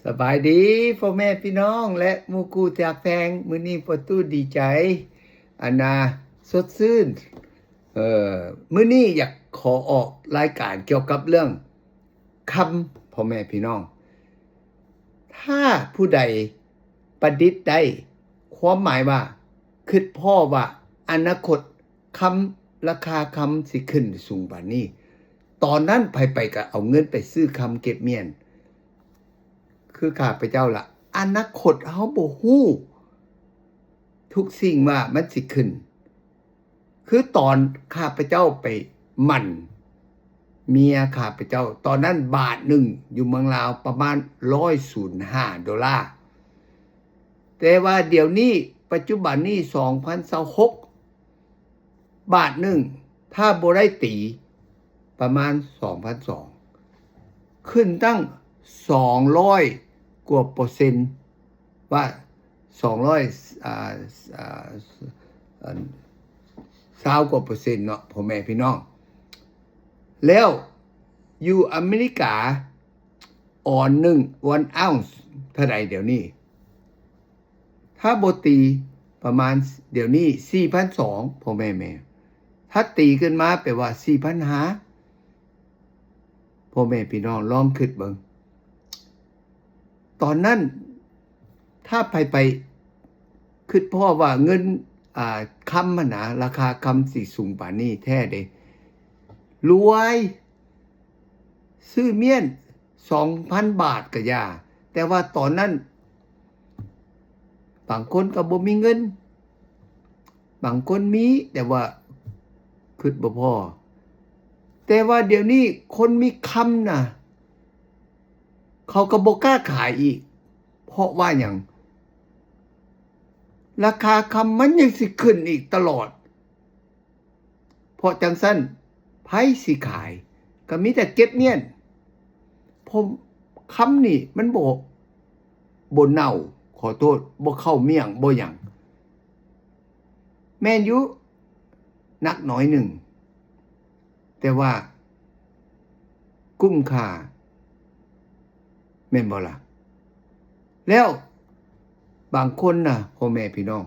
ສະບາຍດີພໍ່ແມ່ພີ່ນ້ອງ ແລະ ໝູ່ຄູ່ທີ່ຮັກແພງ. ມື້ນີ້ພໍ່ຕູ້ດີໃຈ ອັນນາ ສົດຊື່ນ. ເອີ ມື້ນີ້ຢາກຂໍອອກລາຍການກ່ຽວກັບເລື່ອງຄຳ ພໍ່ແມ່ພີ່ນ້ອງ. ຖ້າຜູ້ໃດປະດິດໄດ້ ຄວາມໝາຍວ່າ ຄິດພໍ້ວ່າອະນາຄົດຄຳ ລາຄາຄຳຊິຂຶ້ນສູງປານນີ້, ຕອນນັ້ນໃຜໆກໍເອົາເງິນໄປຊື້ຄຳເກັບມ້ຽນ. ຄືຂ້າພະເຈົ້າລະ ອະນາຄົດເຮົາບໍ່ຮູ້ທຸກສິ່ງວ່າມັນຊິຂຶ້ນ. ຄືຕອນຂ້າພະເຈົ້າໄປໝັ້ນເມຍຂ້າພະເຈົ້າ ຕອນນັ້ນບາດໜຶ່ງຢູ່ເມືອງລາວປະມານຮ້ອຍສູນຫ້າໂດລາ. ແຕ່ວ່າດຽວນີ້ ປັດຈຸບັນນີ້ ສອງພັນຊາວຫົກ ບາດໜຶ່ງ ຖ້າບໍ່ໄດ້ຕີ ປະມານສອງພັນສອງ ຂຶ້ນຕັ້ງສອງຮ້ອຍກວ່າເປີເຊັນ ວ່າສອງຮ້ອຍ ອ່າ ອ່າ ອັນ ຊາວກວ່າເປີເຊັນເນາະ ພໍ່ແມ່ພີ່ນ້ອງ. ແລ້ວຢູ່ອາເມລິກາ ອອນໜຶ່ງ one ounce ເທົ່າໃດດຽວນີ້? ຖ້າບໍ່ຕີປະມານ ດຽວນີ້ສີ່ພັນສອງ ພໍ່ແມ່ແມ່ ຖ້າຕີຂຶ້ນມາແປວ່າສີ່ພັນຫ້າ ພໍ່ແມ່ພີ່ນ້ອງລອງຄິດເບິ່ງ. ຕອນນັ້ນ ຖ້າໃຜໄປຄິດພໍ້ວ່າເງິນ ອ່າ ຄຳຫັ້ນນະ ລາຄາຄຳຊິສູງປານນີ້ແທ້ເດ້. ລວຍ ຊື້ມ້ຽນສອງພັນບາດກະຢ່າ, ແຕ່ວ່າຕອນນັ້ນບາງຄົນກໍບໍ່ມີເງິນ, ບາງຄົນມີແຕ່ວ່າຄິດບໍ່ພໍ. ແຕ່ວ່າດຽວນີ້ຄົນມີຄຳນະ ເຂົາກໍບໍ່ກ້າຂາຍອີກ. ເພາະວ່າຫຍັງ? ລາຄາຄຳມັນຍັງຊິຂຶ້ນອີກຕະຫຼອດ. ເພາະຈັ່ງຊັ້ນ ໃຜຊິຂາຍ? ກໍມີແຕ່ເກັບມ້ຽນ. ເພາະຄຳນີ້ມັນບໍ່ ບໍ່ເນົ່າ, ຂໍໂທດ, ບໍ່ເຂົ້າມ້ຽງ, ບໍ່ຫຍັງ. ແມ່ນຢູ່ ໜັກໜ້ອຍໜຶ່ງ, ແຕ່ວ່າກຸ້ມຄ່າ ແມ່ນບໍ່ລະ? ແລ້ວບາງຄົນນະ ພໍ່ແມ່ພີ່ນ້ອງ,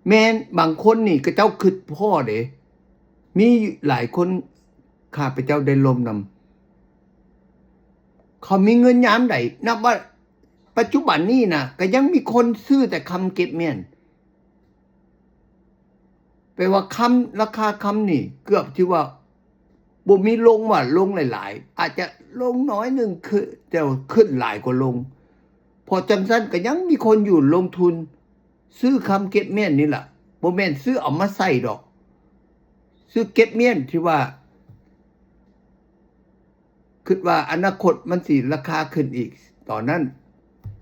ແມ່ນບາງຄົນນີ້ເຂົາເຈົ້າຄິດພໍ້ເດ້, ມີຫຼາຍຄົນ ຂ້າພະເຈົ້າໄດ້ລົມນຳ, ເຂົາມີເງິນຍາມໃດ? ນັບວ່າປັດຈຸບັນນີ້ນະ ກໍຍັງມີຄົນຊື້ແຕ່ຄຳເກັບມ້ຽນ. ແປວ່າຄຳ ລາຄາຄຳນີ້ເກືອບທີ່ວ່າບໍ່ມີລົງ ວ່າລົງຫຼາຍໆ, ອາດຈະລົງໜ້ອຍໜຶ່ງ ຄື ແຕ່ວ່າຂຶ້ນຫຼາຍກວ່າລົງ. ເພາະຈັ່ງຊັ້ນກໍຍັງມີຄົນຢູ່ລົງທຶນ ຊື້ຄຳເກັບມ້ຽນນີ້ລະ, ບໍ່ແມ່ນຊື້ເອົາມາໃຊ້ດອກ, ຊື້ເກັບມ້ຽນທີ່ວ່າ ຄິດວ່າອະນາຄົດມັນຊິລາຄາຂຶ້ນອີກ, ຕອນນັ້ນ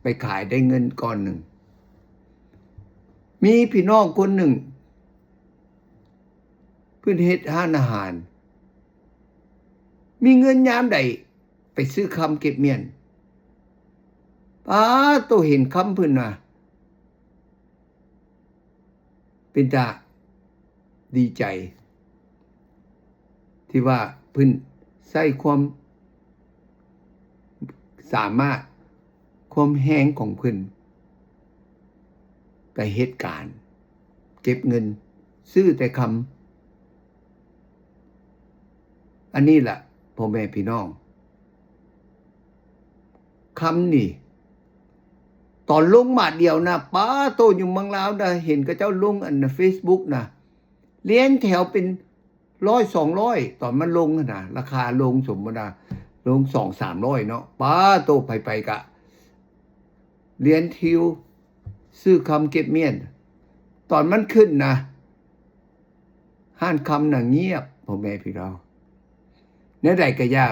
ໄປຂາຍໄດ້ເງິນກ້ອນໜຶ່ງ. ມີພີ່ນ້ອງຄົນໜຶ່ງ ເພິ່ນເຮັດຮ້ານອາຫານ, ມີເງິນຍາມໃດໄປຊື້ຄຳເກັບມ້ຽນ. ປາໂຕ ເຫັນຄຳເພິ່ນວ່າ ເປັນຕາດີໃຈ ທີ່ວ່າເພິ່ນໃຊ້ຄວາມສາມາດ, ຄວາມແຮງຂອງເພິ່ນ ໄປເຮັດການເກັບເງິນ ຊື້ແຕ່ຄຳ. ອັນນີ້ລະ ພໍ່ແມ່ພີ່ນ້ອງ, ຄຳນີ້ ຕອນລົງບາດດຽວນະ ປາໂຕ ຢູ່ເມືອງລາວນະ ເຫັນເຂົາເຈົ້າລົງອັນເຟສບຸກນະ ລຽນແຖວເປັນຮ້ອຍ ສອງຮ້ອຍ ຕອນມັນລົງຫັ້ນນະ, ລາຄາລົງ ສົມມຸດວ່າລົງສອງສາມຮ້ອຍເນາະ, ປາໂຕ ໃຜໆກະລຽນທິວຊື້ຄຳເກັບມ້ຽນ. ຕອນມັນຂຶ້ນນະ ຮ້ານຄຳນະງຽບ ພໍ່ແມ່ພີ່ນ້ອງ. ແນວໃດກະຢ່າ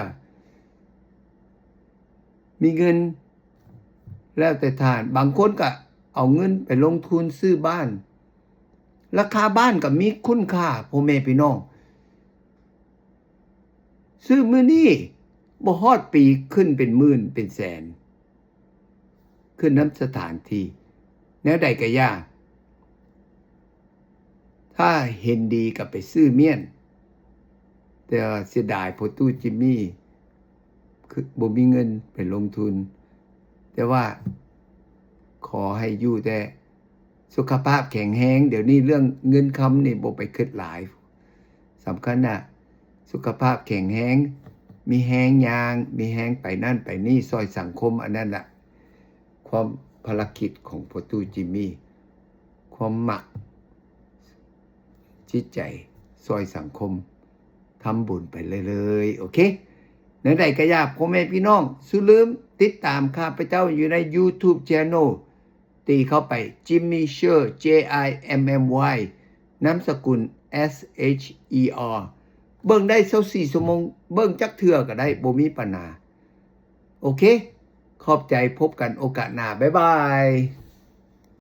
ມີເງິນແລ້ວແຕ່ທ່ານ, ບາງຄົນກະເອົາເງິນໄປລົງທຶນຊື້ບ້ານ, ລາຄາບ້ານກະມີຄຸນຄ່າ ພໍ່ແມ່ພີ່ນ້ອງ. ຊື້ມື້ນີ້ ບໍ່ຮອດປີ ຂຶ້ນເປັນໝື່ນເປັນແສນ. ຂຶ້ນນຳສະຖານທີ່. ແນວໃດກະຢ່າ ຖ້າເຫັນດີກໍໄປຊື້ມ້ຽນ, ແຕ່ວ່າເສຍດາຍພໍ່ຕູ້ຈິມມີ ບໍ່ມີເງິນໄປລົງທຶນ. ແຕ່ວ່າຂໍໃຫ້ຢູ່ແຕ່ສຸຂະພາບແຂງແຮງ. ດຽວນີ້ເລື່ອງເງິນຄຳນີ້ບໍ່ໄປຄິດຫຼາຍ. ສຳຄັນນະ ສຸຂະພາບແຂງແຮງ, ມີແຮງຍ່າງ, ມີແຮງໄປນັ້ນໄປນີ້, ຊ່ອຍສັງຄົມ. ອັນນັ້ນລະ ຄວາມ ພາລະກິດຂອງພໍ່ຕູ້ຈິມມີ, ຄວາມມັກ ຈິດໃຈຊ່ອຍສັງຄົມ, ທຳບຸນໄປເລື້ອຍໆ. ໂອເຄ ແນວໃດກະຢາກ ພໍ່ແມ່ພີ່ນ້ອງ ສຸລືມຕິດຕາມຂ້າພະເຈົ້າຢູ່ໃນ YouTube Channel ຕີເຂົ້າໄປ Jimmy Sher, J I M M Y ນາມສະກຸນ S H E R. ເບິ່ງໄດ້ຊາວສີ່ຊົ່ວໂມງ, ເບິ່ງຈັກເທື່ອກໍໄດ້, ບໍ່ມີບັນຫາ. ໂອເຄ ຂອບໃຈ, ພົບກັນໂອກາດໜ້າ. ບາຍບາຍ.